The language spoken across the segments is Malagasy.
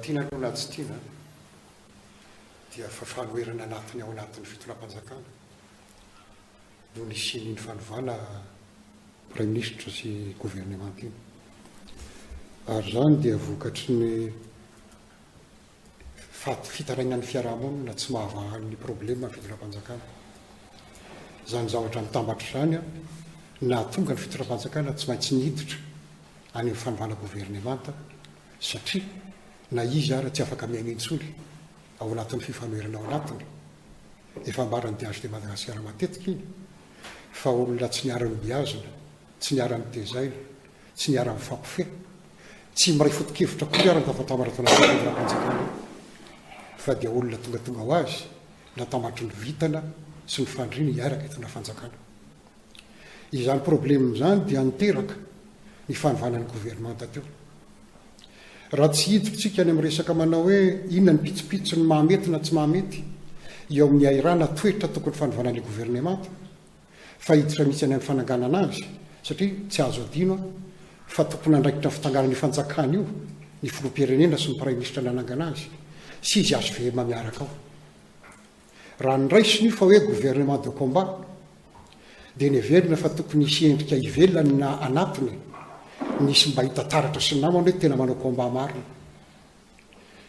tiana aloha na tsy tiana dia fa fanoherana anatiny ao anatin'ny fitondram-panjakana no nisian'iny fanovana Praiminisitra sy governemanta iny. Ary izany dia vokatry ny fitarainan'ny fiarahamonina tsy mahavaha ny problema ny fitondram-panjakana. Izany zavatra mitambatra izany nahatonga ny fitondram-panjakana tsy maintsy niditra any amin'ny fanovana governemanta satria na izy ara tsy afaka miaina intsony ao anatin'ny fifanoherana ao anatiny. Efa ambaran'ny DHD Madagasikara matetika iny fa olona tsy niara-nobeazina, tsy niara-notezaina, tsy niara-nifampifehy, tsy miray foto-kevitra akory ary ny tafatambatra tao anatin'ny fitondram-panjakana io fa dia olona tongatonga ho azy natambatry ny vintana sy ny faniriana hiaraka hitondra fanjakana. Izany problème izany dia niteraka ny fanovana ny governemanta teo. Raha tsy hiditra tsika any amin'ny resaka manao hoe inona ny pitsopitsony mahamety na tsy mahamety eo amin'ny hairaha na toetra tokony fanovana ny governemanta fa hiditra mihitsy any amin'ny fananganana azy satria tsy azo adino fa tompon'andraikitra ny fitangaran'io fanjakana io ny filoham-pirenena sy ny praiminisitra nanangana azy sy izy HVM miaraka ao. Raha noraisina io fa hoe gouvernement de combat dia neverina fa tokony hisy endrika ivelany na anatiny nisy mba hita taratra sy namana hoe tena manao combat marina.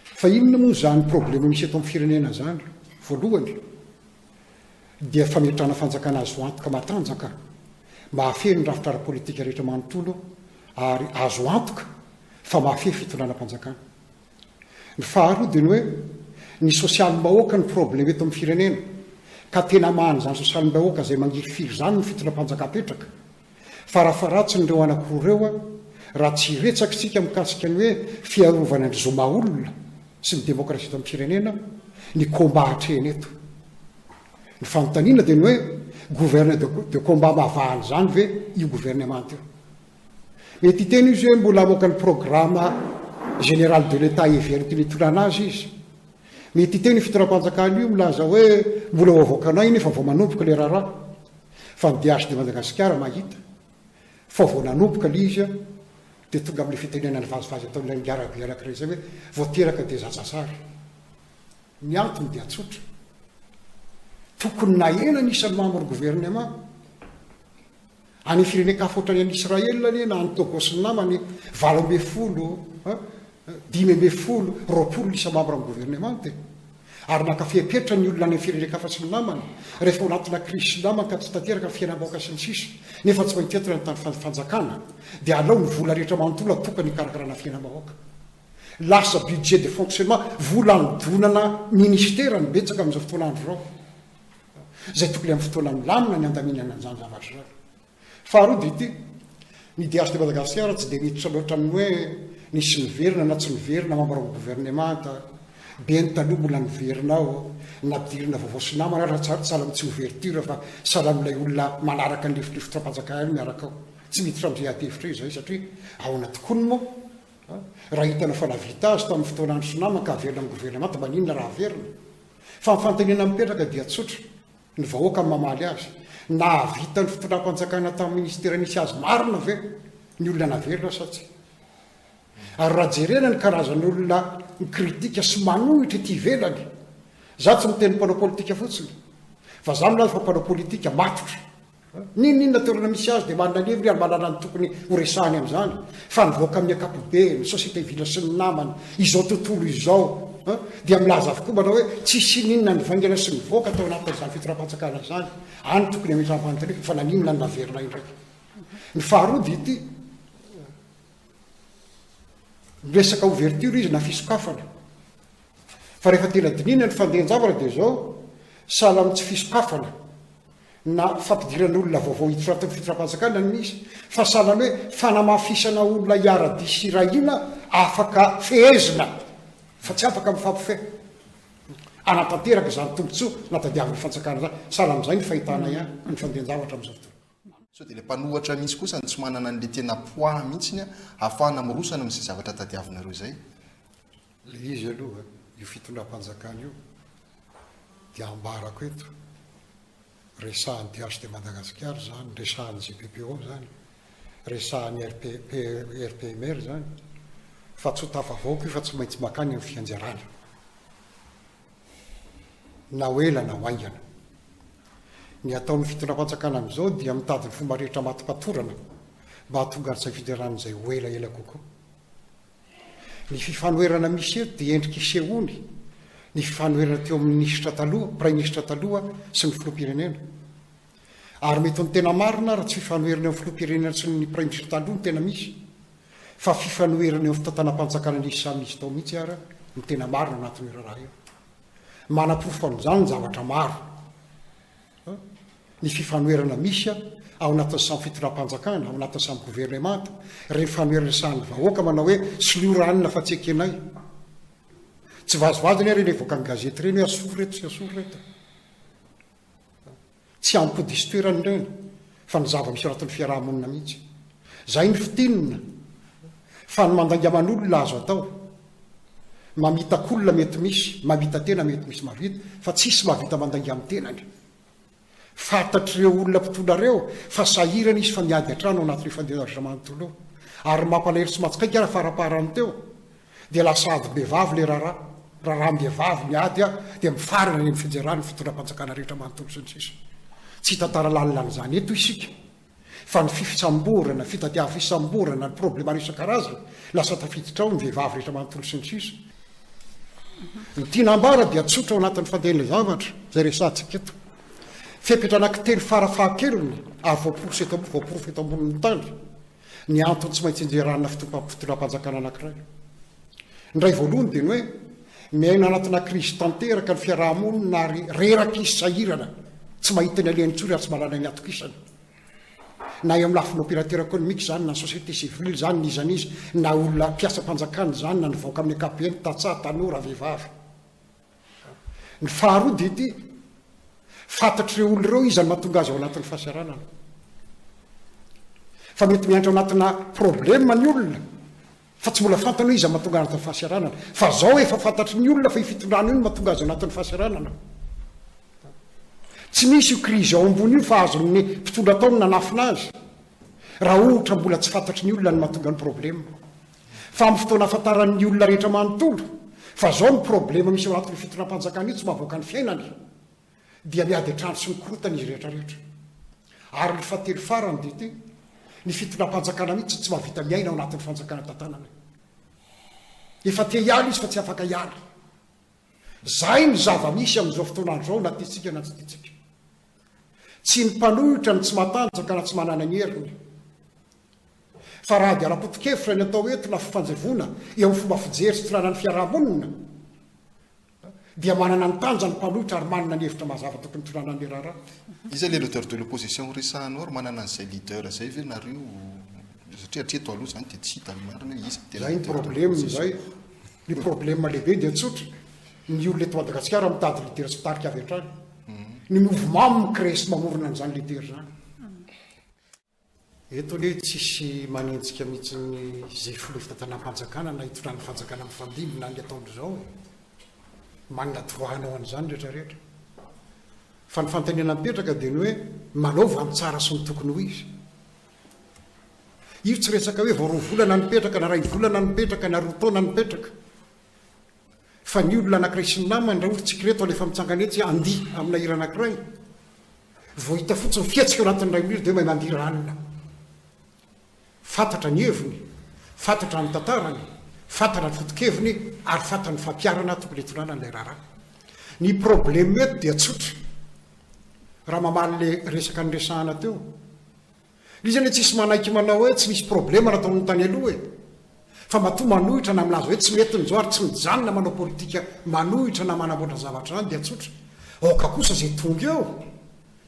Fa inona moa izany problème misy eto amin'ny firenena izany? Voalohany dia fametrahana fanjakana azo antoka matanjaka mahafehy ny rafitra ara-politika rehetra manontolo ary azo antoka fa mahafehy fitondranam-panjakana. Ny faharoa dia ny hoe ny sosialim-bahoaka no problème eto amin'ny firenena ka tena hamaha an'izany sosialim-bahoaka izay mangirifiry izany ny fitondram-panjaka apetraka. Farafaharatsiny ireo anankiroa ireo raha tsy hiretsaka isika mikasika ny hoe fiarovana ny zo maha-olona sy ny demokrasia eto amin'ny firenena ny combat atrehina eto. Ny fanontaniana dia ny hoe gouverne de combat mahavaha an'izany ve io gouvernemanta io? Mety hiteny izy hoe mbola hamoaka ny programa général de l'Etat heveriko ny hitondrana azy izy. Mety hiteny io fitondram-panjakana io milaza hoe mbola ho avoakanay nefa vao manomboka ilay raharaha. Fa ny DHD Madagasikara mahita fa vao nanomboka ilay izy dia tonga amin'ilay fitenenana vazivazy ataon'ilay ngarabe anankiray izay hoe vao teraka dia zazasary. Ny antony dia tsotra. Tokony nahena ny isan'ny membre gouvernement. Any firenen-kafa ohatran'ny any Israel anie na any Togo sy ny namany, 18, 15, 20 ny isa membre amin'ny gouvernemanta e. Ary naka fepetra ny olona any amin'ny firenen-kafa sy ny namany, rehefa ao anatina crise sy namany ka tsy tanteraka ny fiainam-bahoaka sy ny sisa, nefa tsy maintsy entina ny tany fanjakana, dia alao ny vola rehetra manontolo atokana hikarakarana fiainam-bahoaka. Lasa budget de fonctionnement, vola anodonana ministera no betsaka amin'izao fotoana andro izao. Izay tokony amin'ny fotoana milamina ny andaminana an'izany zavatra izany. Faharoa dia ity, ny DH de Madagasikara tsy dia miditra loatra amin'ny hoe nisy niverina na tsy niverina membre ao gouvernemanta, be ny taloha mbola niverina ao, nampidirina vaovao sy namana ary sahala amin'ny tsy ouverture fa sahala amin'ilay olona manaraka ny lefitrefitr'ampanjakana ihany miaraka ao. Tsy miditra amin'izay adihevitra io izahay satria ahoana tokoany moa? Raha hitanao fa nahavita azy tamin'ny fotoana andro sy namana ka averina amin'ny governemanta, maninona raha averina? Fa ny fanontaniana mipetraka dia tsotra, ny vahoaka no mamaly azy, nahavita ny fitondram-panjakana tamin'ny minisitera nisy azy marina ve ny olona naverina sa tsia? Ary raha jerena ny karazan'olona mikritika sy manohitra ety ivelany, za tsy miteny mpanao politika fotsiny, fa za milaza fa mpanao politika matotra, N'inon'inona toerana misy azy dia manana ny heviny ary mahalala ny tokony ho resahiny amin'izany fa ny vahoaka amin'ny ankapobeny, ny société civile sy ny namany, izao tontolo izao dia milaza avokoa manao hoe tsisy n'inona nivaingana sy nivoaka tao anatin'izany fitondram-panjakana izany. Any tokony hametraham-panontaniana fa naninona no naverina indray. Ny faharoa dia ity, miresaka ouverture izy na fisokafana. Fa rehefa tena dinihina ny fandehan-javatra dia izao, sahala amin'ny tsy fisokafana na fampidirana olona vaovao hiditra anatin'ny fitondram-panjakana no misy, fa sahala ny hoe fanamafisana olona hiara-dia sy hiray hina afaka fehezina fa tsy afaka mifampifehy hanatanteraka izany tombontsoa na tadiavin'ny fanjakana izany. Sahala amin'izay ny fahitanay ny fandehan-javatra amin'izao fotoana. Sao dia ilay mpanohatra mihitsy kosa no tsy manana an'ilay tena poids mihitsiny ahafahana mirosana amin'izay zavatra tadiavinareo izay? Ilay izy aloha, io fitondram-panjakana io dia ambarako eto, resahan'ny DHD Madagasikara izany, resahan'ny GPPO izany, resahan'ny RPMR izany, Fa tsy ho tafavoaka io fa tsy maintsy makany amin'ny fianjerana. Na ho ela na ho haingana. Ny ataon'ny fitondram-panjakana amin'izao dia mitady ny fomba rehetra matim-patorana mba hahatonga an'izay fianjerana izay ho elaela kokoa. Ny fifanoherana misy eto dia endrika isehoany ny fifanoherana teo amin'ny minisitra taloha, praiminisitra taloha sy ny filoham-pirenena. Ary mety ho ny tena marina ara tsy fifanoherana eo amin'ny filoham-pirenena sy ny praiminisitra taloha no tena misy fa fifanoherana eo amin'ny fitantanam-panjakana nisy samy izy tao mihitsy ara no tena marina ao anatin'io raharaha io. Manaporofo an'izany ny zavatra maro. Ny fifanoherana misy ao anatin'ny samy fitondram-panjakana, ao anatin'ny samy governemanta, ireny fanoherana resahan'ny vahoaka manao hoe soloy ranona fa tsy ekenay. Tsy vazivazy anie ireny avoakan'ny gazety ireny hoe asory ireto sy asory ireto. Tsy ampy ho diso toerana ireny fa ny zava-misy ao anatin'ny fiaraha-monina mihitsy. Izay ny fintinina fa ny mandainga aman'olona azo atao. Mamitak'olona mety misy, mamita-tena mety misy mahavita fa tsisy mahavita mandainga amin'ny tenany. Fantatr'ireo olona mpitondra ireo fa sahirana izy fa miady hatrany ao anatin'io fandehan'zavatra manontolo io. Ary ny mampalahelo sy mahatsikaiky ara faraparany teo dia lasa adim-behivavy ilay raharaha, raharaham-behivavy ny ady dia mifarana any amin'ny fianjeran'ny fitondram-panjakana rehetra manontolo sy ny sisa. Tsy hitantara lalina an'izany eto isika fa ny fisamborana, fitadiavana fisamborana, ny problema maro isan-karazany, lasa tafiditra ao ny vehivavy rehetra manontolo sy ny sisa. Ny tiana ambara dia tsotra ao anatin'ny fandehan'ilay zavatra izay resahantsika eto. Fepetra anankitelo farafahakeliny ary voaporofo eto voaporofo eto ambonin'ny tany ny antony tsy maintsy injerana fitondram-panjakana anankiray. Ny iray voalohany dia ny hoe miaina anatina krizy tanteraka ny fiaraha-monina ary reraka izy sahirana, tsy mahita ny alehany intsony ary tsy mahalala ny atokisany. Na eo amin'ny lafiny opérateur économique izany, na société civile izany, na iza n'iza, na olona mpiasam-panjakana izany, na ny vahoaka amin'ny ankapobeny, tantsaha, tanora, vehivavy. Ny faharoa dia ity, fantatr'ireo olona ireo iza no mahatonga azy ao anatin'ny fahasahiranana. Fa mety miantra ao anatina problème ny olona, fa tsy mbola fantany hoe iza no mahatonga anatin'ny fahasahiranana. Fa zao efa fantatry ny olona fa io fitondrana io no mahatonga azy ao anatin'ny fahasahiranana. Tsy misy io krizy ao ambony io fa azon'ny mpitondra atao ny nanafina azy. Raha ohatra mbola tsy fantatry ny olona ny mahatonga ny problème. Fa amin'ny fotoana ahafantaran'ny olona rehetra manontolo fa zao ny problema misy ao anatin'io fitondram-panjakana io tsy mahavoaka ny fiainany dia miady an-trano sy mikorotana izy rehetra rehetra. Ary ny fahatelo farany dia ity, ny fitondram-panjakana mihitsy tsy mahavita miaina ao anatin'ny fanjakana tantanany. Efa te hiala izy fa tsy afaka hiala. Zay ny zava-misy amin'izao fotoana andro izao na tiantsika na tsy tiantsika. Tsy ny mpanohitra no tsy matanjaka na tsy manana ny heriny. Fa raha ady ara-poto-kevitra ny atao eto na fifanjevoana eo amin'ny fomba fijery sy fitondrana ny fiaraha-monina dia manana ny tanjany ny mpanohitra ary manana ny hevitra mazava tokony hitondrana ny raharaha. Iza le leader de l'opposition resahanao ary manana an'izay leader zay ve nareo satria hatreto aloha zany dia tsy hita ny marina hoe iza no tena Zay ny leader de problème l'opposition. zay. Ny problème lehibe dia tsotra, ny olona eto Madagasikara mitady leader sy mpitarika avy hatrany. Ny mouvement mi-créer sy mamorona an'izany leader izany. Eto anie tsisy manenjika mihitsy ny ze filoha fitantanam-panjakana na hitondran'ny fanjakana mifandimby na ny ataony izao e. Manana droit hanao an'izany ny rehetra rehetra. Fa ny fanontaniana mipetraka dia ny hoe manaova ny tsara sy ny tokony ho izy. Io tsy resaka hoe vao roa volana nipetraka na ray volana nipetraka na roa taona nipetraka. Fa ny olona anankiray sy ny namany raha ohatra tsika ireto alefa mitsangana etsy handihy amina hira anankiray, vao hita fotsiny fihetsika ao anatin'ny iray minitra dia hoe mahay mandihy ranona. Fantatra ny heviny, fantatra ny tantarany, fantatra ny foto-keviny ary fantatra ny fampiharana tokony hitondrana an'ilay raharaha. Ny problème eto dia tsotra, raha mamaly le resaka niresahana teo, Izy anie tsisy manaiky manao hoe tsy misy problema nataon'ny tany aloha e! Fa matoa manohitra na milaza hoe tsy mety ny zao ary tsy mijanona manao politika manohitra na manamboatra zavatra zany dia tsotra. Aoka kosa ze tonga eo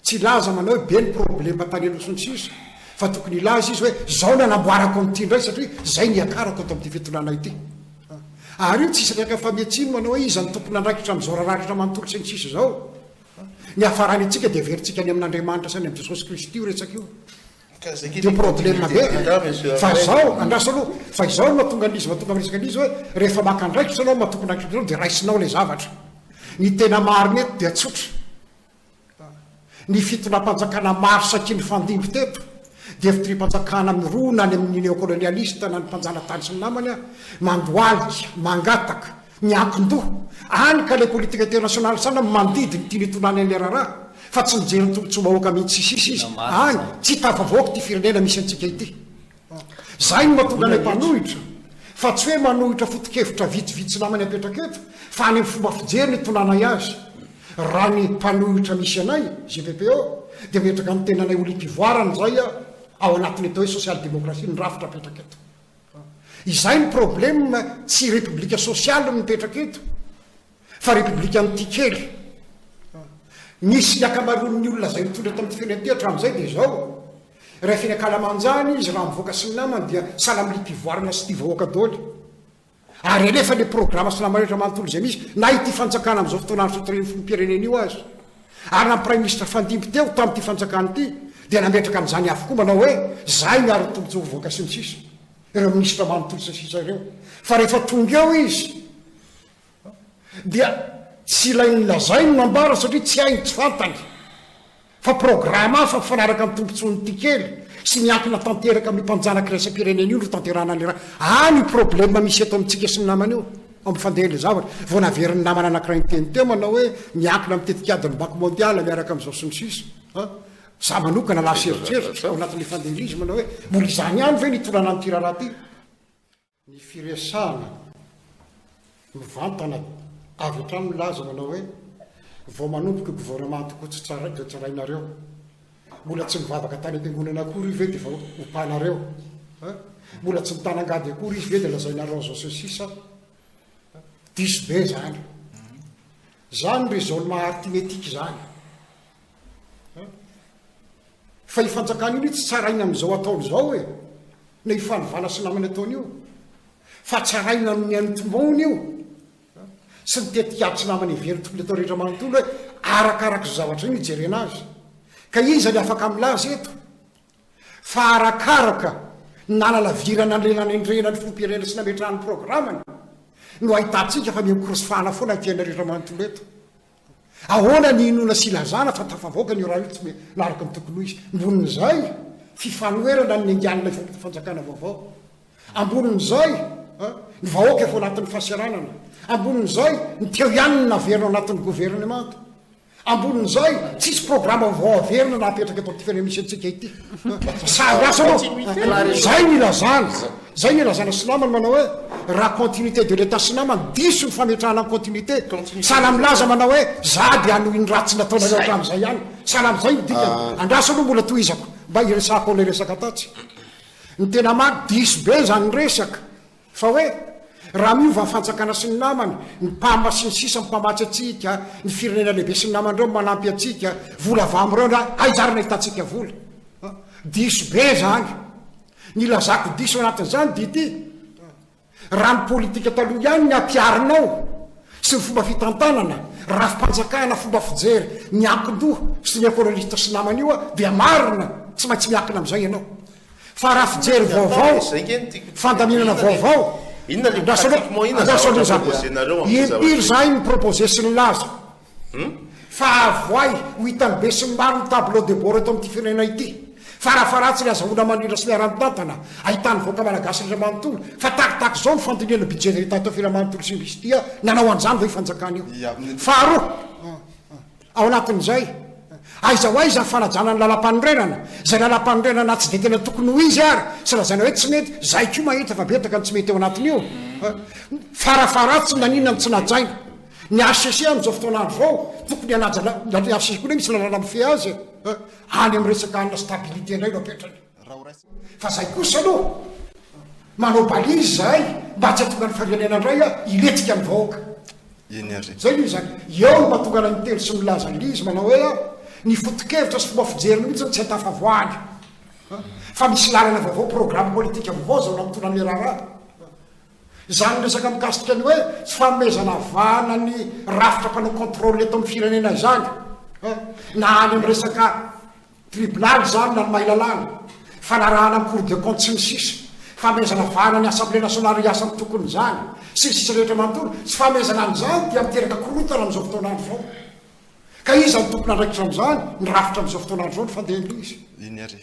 tsy hilaza manao hoe be ny problema tany aloha sy ny sisa fa tokony hilaza izy hoe zao nanamboarako an'ity indray satria zay niakarako ato amin'ity fitondrana ity. Ary io tsisy resaka fametsiana manao hoe iza no tompon'andraikitra amin'izao raharaha rehetra manontolo sy ny sisa izao. Ny hafarany antsika dia averintsika any amin'Andriamanitra sy any amin'i Jesosy Kristy io resaka io. Dia problème be. Fa izao, andraso aloha, fa izao no mahatonga an'izy mahatonga amin'ny resaka an'izy hoe rehefa maka andraikitra ianao, maha tompon'andraikitra anao dia raisinao ilay zavatra. Ny tena marina eto dia tsotra. Ny fitondram-panjakana maro saika nifandimby teto. Dia fitondram-panjakana mirona any amin'ny neokolonialista na ny mpanjanatany sy ny namany, mandohalika, mangataka, miankin-doha, any ka ilay politique internationale sana mandidy ny tiany hitondrany an'ilay raharaha, fa tsy mijery ny tombotsoam-bahoaka mihitsy sisa izy, any tsy tafavoaka ity firenena misy antsika ity. Zay no mahatonga anay mpanohitra, fa tsy hoe manohitra foto-kevitra vitsivitsy namany apetraka eto, fa any amin'ny fomba fijery no itondranay azy. Raha ny mpanohitra misy anay, GPPO, dia metraka ny tenanay ho liam-pivoarana izay ao anatin'ny atao hoe social-démocratie ny rafitra apetraka eto. Izay ny problème, tsy république sociale no mipetraka eto. Fa repoblikan'ny tia kely. Nisy ny ankamaroan'ny olona izay nitondra tamin'ity firenena ity hatramin'izay dia izao, rehefa eny ankalamanjana izy raha mivoaka sy ny namany dia sahala amin'ny liam-pivoarana sy tia vahoaka daholo. Ary alefa ilay programa sy namana rehetra manontolo izay misy, na ity fanjakana amin'izao fotoana andro tratran'ny filoham-pirenena io aza. Ary na ny praiminisitra fandimby teo tamin'ity fanjakana ity dia nametraka an'izany avokoa manao hoe, izahay miaro ny tombontsoa vahoaka sy ny sisa. Ireo minisitra manontolo sy ny sisa ireo. Fa rehefa tonga eo izy, Dia tsy ilainy lazainy no ambara satria tsy hainy, tsy fantany. Fa programa hafa mifanaraka amin'ny tombontsoan'ny tia kely sy miankina tanteraka amin'io mpanjanaka iraisam-pirenena io no tanterahana an'ilay raha. Any io problème misy eto amintsika sy ny namana io, amin'ny fandehan'ilay zavatra. Vao naverin'ny namana anankiray niteny teo manao hoe miankina amin'ny tetikadin'ny Banque mondiale miaraka amin'izao sy ny sisa. An! Za manokana lasa eritreritra ao anatin'ilay fandehan'ilay izy manao hoe mbola izany ihany ve ny hitondrana an'ity raharaha ity? Ny firesahana mivantana avy hatrany milaza manao hoe vao manomboka io gouvernement tokoa tsy tsara dia tsarainareo. Mbola tsy nivavaka tany am-piangonana akory io ve dia efa ompanareo? Mbola tsy nitana angady akory izy ve dia lazainareo an'izao sy ny sisa? Diso be izany. Izany raisonnement arithmétique izany. Fa io fanjakana io anie tsy tsaraina amin'izao ataony izao e! Na io fanovana sy namany ataony io. Fa tsaraina amin'ny antombony io. Sy ny tetikady sy namany heveriny tokony atao rehetra manontolo hoe arakaraka izao zavatra io no ijerena azy. Ka iza ny afaka milaza eto fa arakaraka ny nanalavirana an'ilay nanendrena ny filoham-pirenena sy nametrahany ny programany no ahitantsika fa miha-mikorosifahana foana ny fiainana rehetra manontolo eto. Ahoana ny inoana sy ilazana fa tafavoaka ny ora io tsy araka ny tokony ho izy? Ambonin'izay, fifanoherana ny niangan'ilay fanjakana vaovao. Ambonin'izay, ny vahoaka efa ao anatin'ny fahaseranana. Ambonin'izay, ny teo ihany no naverina ao anatin'ny governemanta. Ambonin'izay, tsisy programa vaovao averina na apetraka eto amin'ity firenena misy antsika ity. Sary asa aloha. Izay no ilazana. Izay no ilazana sy namany manao hoe raha continuité de l'Etat sy namany, diso ny fametrahana ny continuité. Sahala milaza manao hoe za dia hanohy ny ratsy nataonareo hatramin'izay ihany. Sahala amin'izay no dikany. Andraso aloha mbola tohizako mba hiresahako an'ilay resaka tatsy. Ny tena marina, diso be izany resaka. Fa hoe, raha miova ny fanjakana sy ny namany, ny mpama sy ny sisa mpamatsy antsika, ny firenena lehibe sy ny namany ireo manampy antsika, vola avy amin'ireo ndra, aiza ary no ahitantsika vola? Diso be izany. Ny ilazako diso anatin'izany dia ity, raha ny politika taloha ihany ny ampiharinao sy ny fomba fitantanana, rafi-panjakana, fomba fijery, miankin-doha sy ny ekolojista sy namany io dia marina, tsy maintsy miankina amin'izay ianao. Fa raha fijery vaovao, fandaminana vaovao, andraso aloha, andraso aloha za. Impiry zahay mi-proposer sy nilaza fa avoay ho hitan'ny besinimaro ny tableau de bord eto amin'ity firenena ity. Farafaharatsiny azahoana mandrindra sy miara-mitantana, ahitan'ny vahoaka malagasy rehetra manontolo fa takitaky izao ny fandinihana budget de l'Etat teo firenena manontolo sy ny misy dia nanao an'izany ve io fanjakana io? Faharoa. Ao anatin'izay, aiza ho aiza ny fanajana ny lalampanorenana, izay lalampanorenana tsy dia tena tokony ho izy ary, tsy lazaina hoe tsy mety, izahay koa mahita fa betsaka ny tsy mety ao anatin'io. Farafaharatsiny naninona no tsy najaina. Ny HCC amin'izao fotoana andro izao, tokony hanaja, ny HCC koa anie misy lalàna mifehy azy e, any amin'ny resaka anona stabilité indray no apetrany. Fa zay kosa aloha manao balise zahay mba tsy hatonga ny firenena indray hilentika ny vahoaka. Eny ary. Zay aloha izany. Eo no mahatonga anay miteny sy milaza an'ilay izy manao hoe ny foto-kevitra sy fomba fijeriny mihitsy no tsy ahatafavoahany fa misy lalana vaovao, programme politique vaovao zao namitondra an'ilay raharaha. Izany resaka mikasika ny hoe tsy fanomezana vahana ny rafitra mpanao contrôle eto amin'ny firenena izany na any amin'ny resaka Tribonaly izany na ny mahay lalàna, fanarahana ny cour de compte sy ny sisa, fanomezana vahana ny assemblée nationale hiasa amin'ny tokony izany, sy ny sisa rehetra manontolo, tsy fanomezana an'izany dia miteraka korontana amin'izao fotoana andro izao. Ka iza no tompon'andraikitra amin'izany? Ny rafitra amin'izao fotoana andro izao no fandehan'ilay izy. Eny ary.